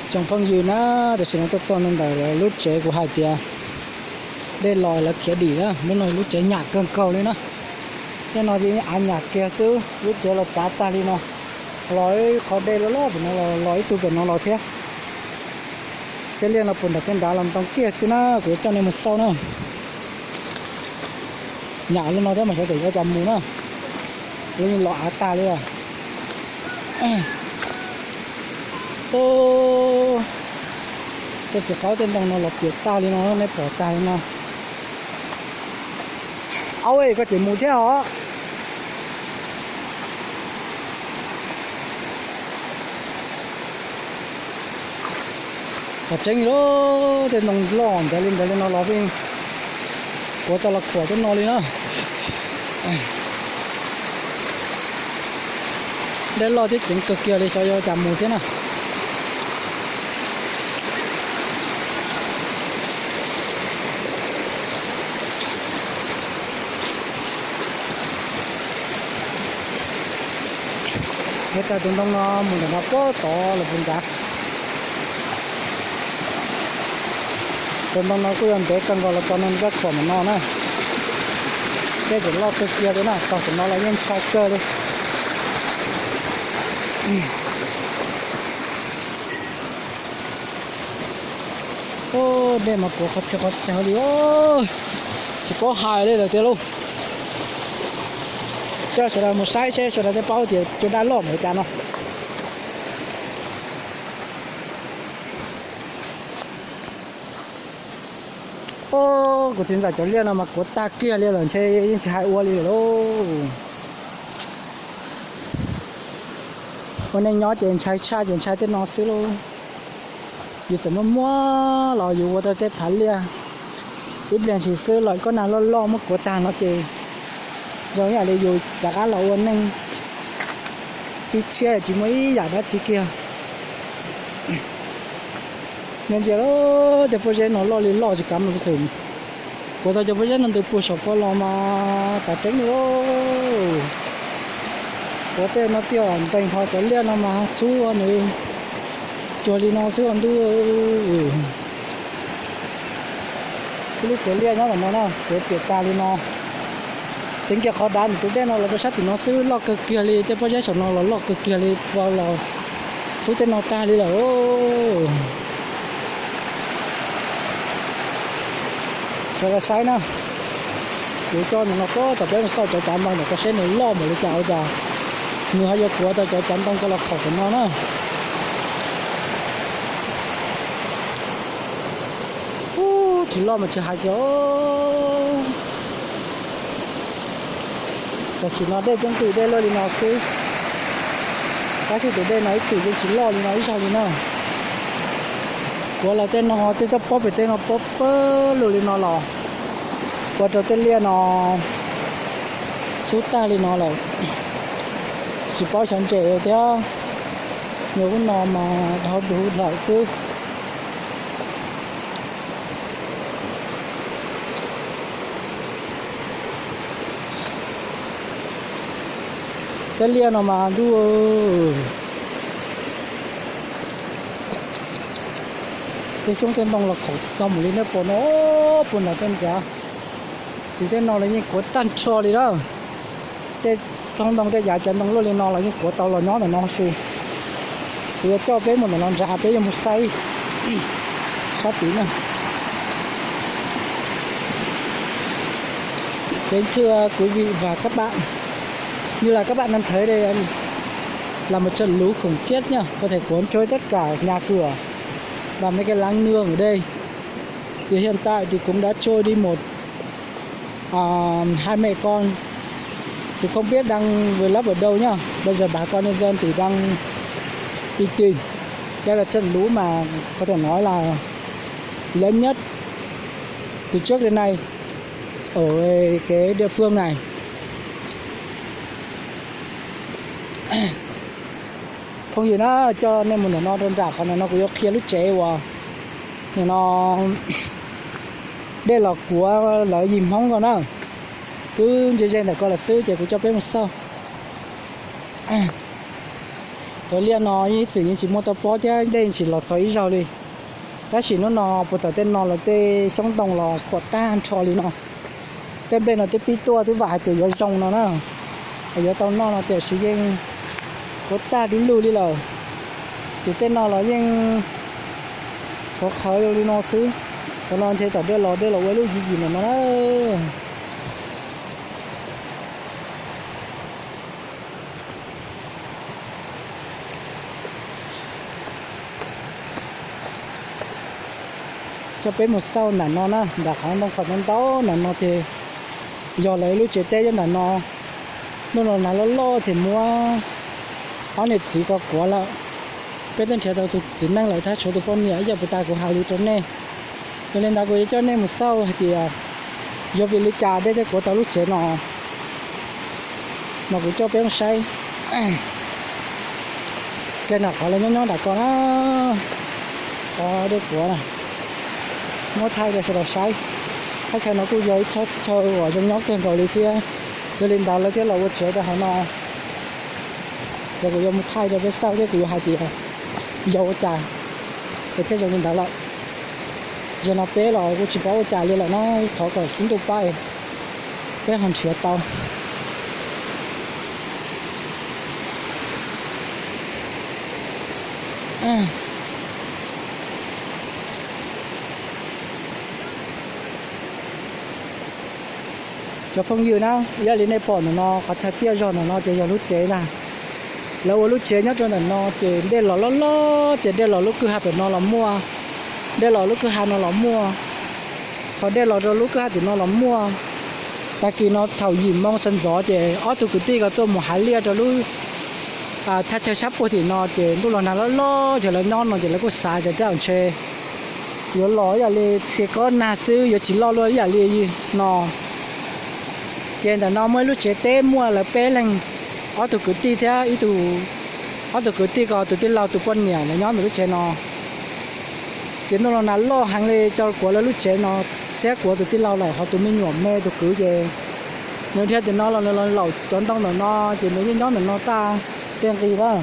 Tsoom phooj ywg na, tam sim no tuaj txog ntawm lub tsev kuv hais tias dej los lawv khiav dim na, lub no lub tsev nyam kawg nkaus li na. Tej no ces av nyam kiag xwb, lub tsev los tsav tag li no. Los ib qho dej loj loj pem no los, los ib tug pem no los thiab. Tej liaj no puag nram tej nrad los ntoo kiag xwb na, kuv yuav coj nej mus xauj na. Nyam li no thiab mas xyov tseem yuav cas mus na. Lub yeej los av tag li lawm. Tej txiv qaub tej ntoo no los piam tag li no, nej pom tag li no. Aub, koj tseem mus thiab os? Qhov tseeb li, tej ntoo loj ntawd li ntawd li no los yeej kuav tau los khuam tej no li na. Dej loj thiab ceev kawg kiag li, xyov yuav cas mus thiab na. Nyob tas tus ntoo no mus ntawm no puag tod los puag nrad. Tus ntoo no kuj yog ntev kawg nkaus los txog no nws kab khuam ntawm no na. Dej tseem loj kawg kiag li na, txog ntawm no los yeej ntshai kawg li. Dej mas kuav qhov txhia qhov chaw li, tsis paub hais li lawm tiag lauj. Coj sawv daws mus saib seb sawv daws thiaj paub tias cua daj loj npaum li cas no. Os, kuv txiv ntxawm cov liaj no mas kuav tag kiag li lawm ntshe yeej tsis hais ua li lawm lauj. Ua neej nyob ces ntshai tshaj ces ntshai tej no xwb lauj. Yus txawm muaj muaj los yus ua tau tej phav liaj, ib pliag ntshis xwb los koj nag loj loj muab kuav tag no ces zoo ib yam li yus rov qab los ua neej ib tshiab tsis muaj ib yam dab tsi kiag. Nej ntsia, tej pob zeb no loj li loj tsis kav mus xwm. Kuav tau cov pob zeb no ntws puag saum ko los mas tas tseeb li lauj. Kuav tej no tiaj ntees ho cov liaj no mas txhub nws cuag li no xwb os ntuj. Ib lub tsev liaj nyob ntawm no na, tsev piam tag li no. Tev kiag qhov dav ntawm tus dej no los rau sab tim no xwb, loj kawg kiag li, tej pob zeb saum no los loj kawg kiag li, los txhub tej no tag li lawm. Sawv daws saib na, kuv coj ntawm no puag tom peb mus xauj cov cav ntoo ntawm ko seb nws loj npaum li cas ua cas nws ho yuav kuav tau cov cav ntoo ko los khaum tom no na. Ub, tsis loj mas tsis hais kiag. Tam sim no dej coob kawg, dej loj li no xwb, tab sis tus dej no ib txwm yeej tsis loj li no ib zaug li na. Kuav los tej no tej toj pob pem tej no pob pawg lug li no los ua rau tej liaj no txhub tag li no lawm. Tsis paub xyov ntses thiab, nyob ub no mas dhau du lawm xwb. Tej liaj no mas ntuj, tej xyoob tej ntoo los khaum tau mus li nej pom no, puag nram tej nrad. Ces tej no los yeej kuav tag nrho li lawm. Tej tsob ntoo tej yav cav ntoo luaj li no los yeej kuav tau los nyob ntawm no sis. Kuv yuav coj peb mus ntawm no nrad, peb yuav mus saib sab tid na. Kính thưa quý vị và các bạn, như là các bạn đang thấy đây là một trận lũ khủng khiếp nhá, có thể cuốn trôi tất cả nhà cửa và mấy cái lán nương ở đây. Thì hiện tại thì cũng đã trôi đi một à, hai mẹ con thì không biết đang vùi lấp ở đâu nhá. Bây giờ bà con nhân dân thì đang đi tìm. Đây là trận lũ mà có thể nói là lớn nhất từ trước đến nay ở cái địa phương này. Phooj ywg na, coj nej mus ntawm no rau nram qhov ntawm no kuv yuav qhia lub tsev uas nim no dej los kuav lawv yim Hmoob ko na. Twb ntse ze ntawm ko lawm xwb ces kuv coj peb mus xauj. Cov liaj no yeej ib txwm yeej tsis muaj toj pob thiab dej tsis los txog ib zaug li. Tab sis hnub no puag tom tej no los tej xyoob ntoo los khuam tag nrho li no. Tej nplej no twb pib tuaj twb vam hais tias yuav zoo no na, yuav tau noj no tiam sis yeej khuam tag du lug li lawm. Ces tej no los yeej khuam qhawv zoo li no xwb. Qhov no ntshe tom dej los dej los ua ib lub yim yim ntawm no na. Coj peb mus xauj nram no na, nram qhov ntoo qhov ntau ntau nram no ces yog lawv ib lub tsev teb nyob nram no. Ntuj los nag loj loj ces muab ob niam txiv ko kuav lawm. Peb twb nrhiav tau tus txiv neej lawm tab tshuav tus poj niam ib yam puag ta kuv hais li rau nej. Yog li ntawd kuv yuav coj nej mus xauj hais tias yog vim li cas dej thiaj kuav tau lub tsev no. Mas kuv coj peb mus saib. Kiag nram qhov lawv nyob nyob nram ko na, qhov dej kuav na, muab thaij rau sawv daws saib. Thaj chaw no kuj yog ib thaj chaw uas zoo nyob kawg nkaus li thiab. Yog li ntawd lawv thiaj los ua tsev rau hauv no. Ces kuv yuav mus thaij rau peb xauj thiab kuv yuav hais tias yog ua cas es thiaj zoo li ntawd lawm. Zaum no peb los kuj tsis paub ua cas li lawm na, thov kom tub ntuj pab peb ho nrhiav tau. Cov phooj ywg na, ib yam li nej pom ntawm no qhov chaw tiaj zog ntawm no ces yog lub tsev ntag. Lawv ua lub tsev nyob rau ntawm no ces dej los loj loj ces dej los lub kwj ha pem no los muaj, dej los lub kwj ha no los muaj, qhov dej los rau lub kwj ha tim no los muaj. Tag kis no thaum yim moo sawv ntxov ces ob tug kwv tij ko tuaj mus hais liaj rau lub thaj chaw sab puag tim no ces ntuj los nag loj loj ces lawv nyob no ces lawv kuj xav tias tej zaum ntshe yuav los ib yam li txhia kob nag xwb yuav tsis loj luaj ib yam li no. Ces ntawm no muaj ib lub tsev teb muaj lawv peb leeg, ob tug kwv tij thiab ib tug, ob tug kwv tij ko tus tij laug tus poj niam lawv nyob ntawm lub tsev no. Ces ntuj los nag loj heev li tau kuav lawv lub tsev no thiab kuav tus tij laug lawm, ho tus me nyuam me tus kwv ces nws dhia tim no los nws los laum cov ntoo ntawm no ces nws yeej nyob ntawm no tag tej nqis lawm.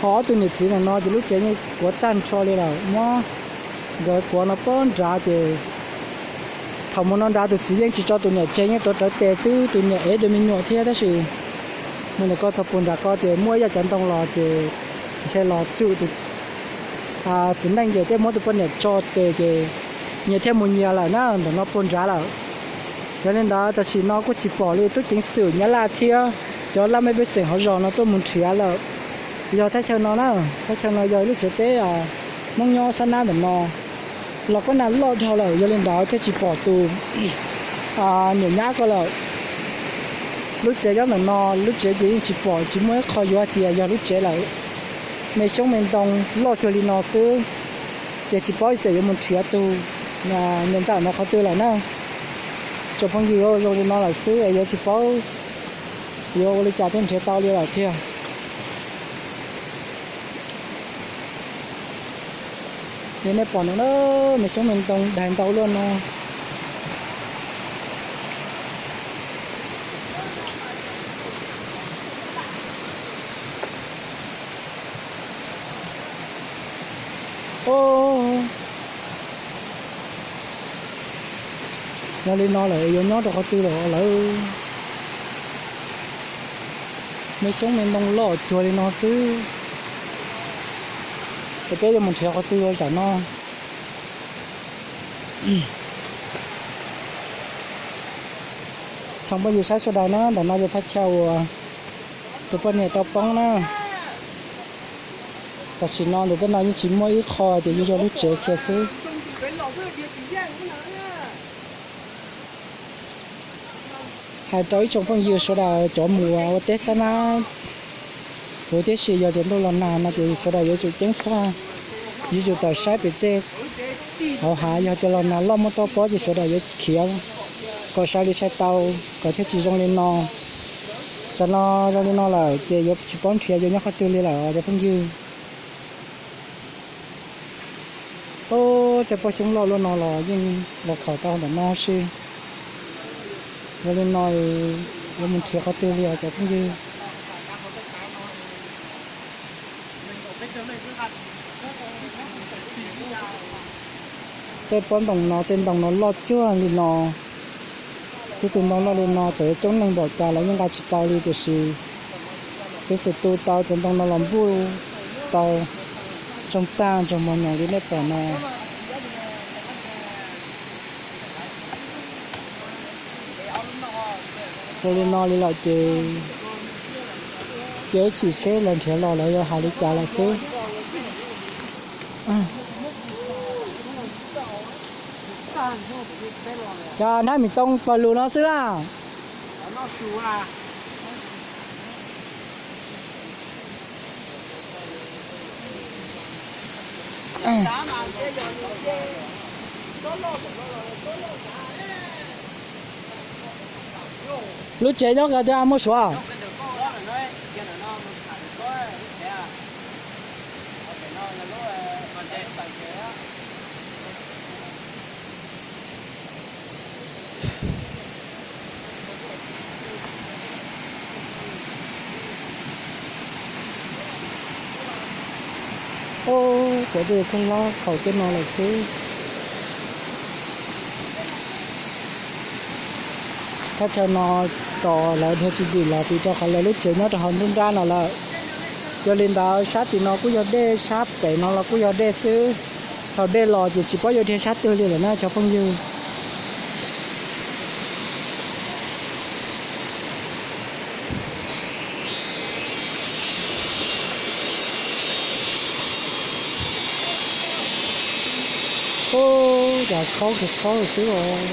Ho ob tug niam txiv ntawm no ces lub tsev yeej kuav tag nrho li lawm, muab nkawd kuav no pob nrad ces thaum mus no nrad tus txiv yeej tsis tso tus niam tseg, yeej tuav rawv tes xwb, tus niam ev tus me nyuam thiab. Tab sis mus ntawm ko txog puag nram ko ces muaj ib yam cov ntoo los ces ntshe los tswm tus txiv neej ces thiaj muab tus poj niam tso tes ces nyias thiaj mus nyias lawm na, ntawm no puag nrad lawm. Yog li ntawd tam sim no kuj tsis pom li tub ceev xwm Nyab Laj thiab cov laj mej pej xeem hauv zos no tuaj mus nrhiav lawm. Yog thaj chaw no na, thaj chaw no yog lub tsev teb Hmoob nyob sab nab ntawm no. Los kob nag loj dhau lawm, yog li ntawd thiaj tsis pom tus niam nyab ko lawm. Lub tsev nyob ntawm no, lub tsev ces yeej tsis pom, tsis muaj ib qho yuav hais tias yog lub tsev lawm. Me xyoob me ntoo loj cuag li no xwb, ces tsis paub tias yuav mus nrhiav tus niam ntxawm no qhov twg lawm na. Tsoom phooj ywg, zoo li no lawm xwb es yuav tsis paub yuav ua li cas thiaj nrhiav tau li lawm tiag. Li nej pom no na, me xyoob me ntoo daig ntau luaj no. Yog li no lawm yuav nyob rau qhov twg lawm lawv? Me xyoob me ntoo loj cuag li no xwb, es peb yuav mus nrhiav qhov twg ua zaum no? Tsoom phooj ywg saib sawv daws na, ntawm no yog thaj chaw uas tus poj niam tau poob na. Tam sim no ntawm tej no yeej tsis muaj ib qho ces yeej yog lub tsev kiag xwb. Hais rau ib tsoom phooj ywg sawv daws cov mus ua teb xab nab huv tib si, yog tias ntuj los nag no ces sawv daws yuav tsum ceeb faj, yuav tsum tawm saib pem tej hauv hav. Yog tias los nag loj muaj toj pob ces sawv daws yuav khiav kom sai li sai tau kom thiaj tsis zoo li no. Tam no zoo li no lawm ces yuav tsis paub nrhiav yuav nyob qhov twg li lawm cov phooj ywg. Cov poj xyoob loj luaj no los yeej los khaws tau ntawm no si. Yog li no yuav mus nrhiav qhov twg li os cov phooj ywg? Tej pob ntoo no, tej ntoo no loj cuag li no. Tib tug ntoo loj li no txawm yuav coob neeg npaum cas los yeej nqa tsis tau li, tiam sis Tub Xwm tu tau cov ntoo no los npuj tau zoo tag nrog mos nyoos li nej pom no. Ua li no li lawm ces cia ib chim seb lawv nrhiav los lawv yuav hais li cas lawm xwb. Cov nab mis too pawg lug no xwb na. Lub tsev nyob qhov twg muaj suav? Ub, cov dej khaub hlab khaum tej no lawm xwb. Thaj chaw no tos lawv dhia tsis dim los vim rau qhov lawv lub tsev nyob rau hauv nruab nrab no lawm. Yog li ntawd sab tim no kuj yog dej, sab pem no los kuj yog dej xwb. Thaum dej los ces tsis paub yuav dhia sab twg li lawm na cov phooj ywg. Ub, cas khaub khaub xwb os.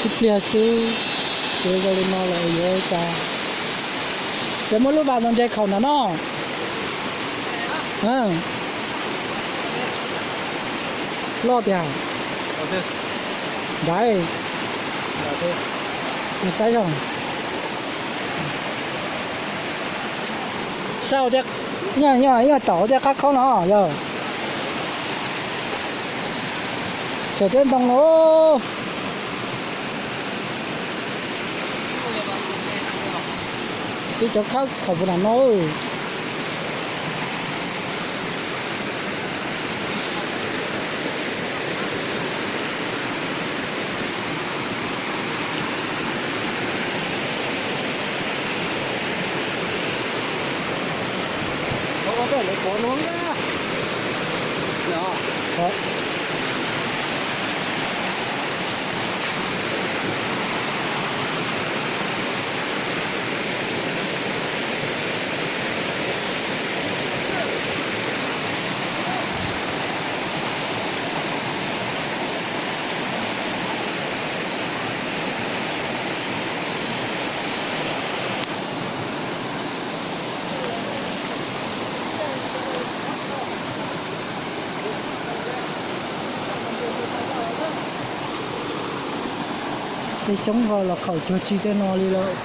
Ib pliag xwb, ces zoo li no lawm yuav ua cas? Ces muab lub vas ntawd ntse khaum ntawm no. Loj tiag. Nraiv, saib zoo. Saib tias, yog, yog, yog raum tias qab khaub no yog. Tshem tej ntoo no. Tib cov khawb khaum puag nram no. Tej xyoob ho los khaum cuag tsis tej no li lawm.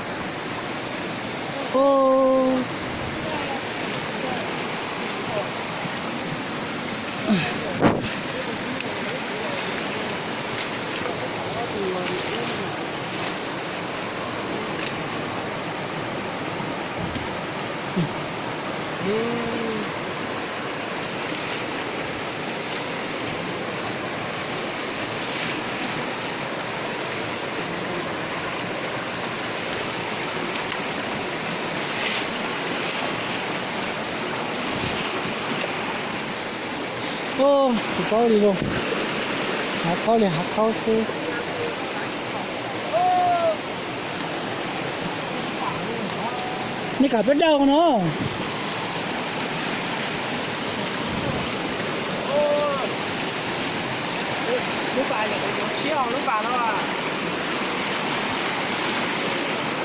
Tsis paub li lauj, hav khaub li hav khaub xwb. Nej kam peb dawj no.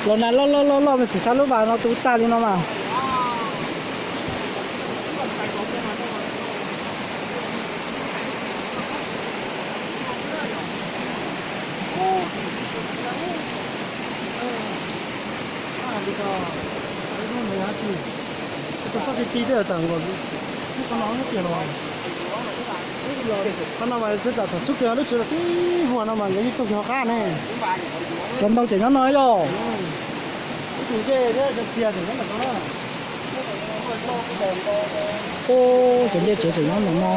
Los nas loj loj loj loj mas xim xav lub vas no tu tag li no mas. Txoj ti ti tej tawm nkaus, qhov no tiag los. Qhov no mas txog thaum txhub kiag lub tsev los tib vuag no mas nkawd yeej tuaj kiag hauv qab ne. Cov ntoo tseem nyob no yog. Ub, cov ncej tsev tseem nyob ntawm no.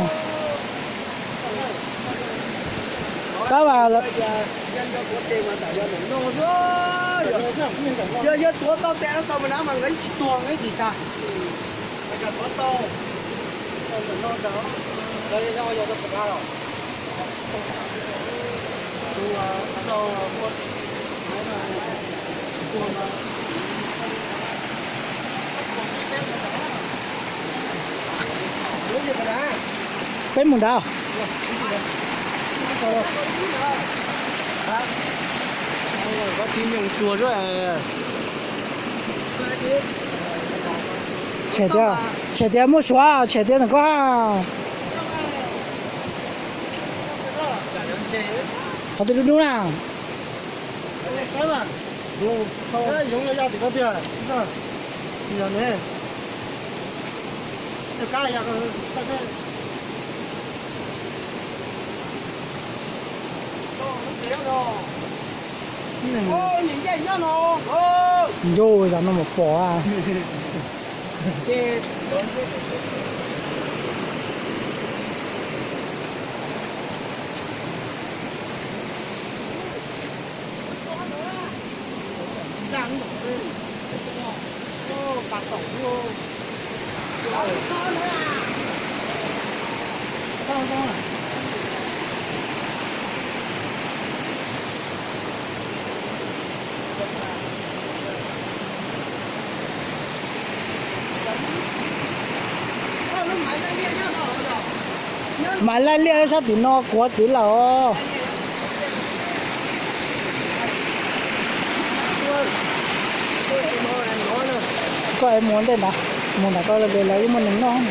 Tab mas Peb mus nrad. Tshem tias, tshem tias muaj suav, tshem tias ntawm koj. Qhov twg dub dub na? Ncu, zam no mas pom a. Mas laij liaj sab tim no kuav tid lawm. Koj es mus ntej ntawd, mus ntawm koj lawv yeej muaj neeg noj.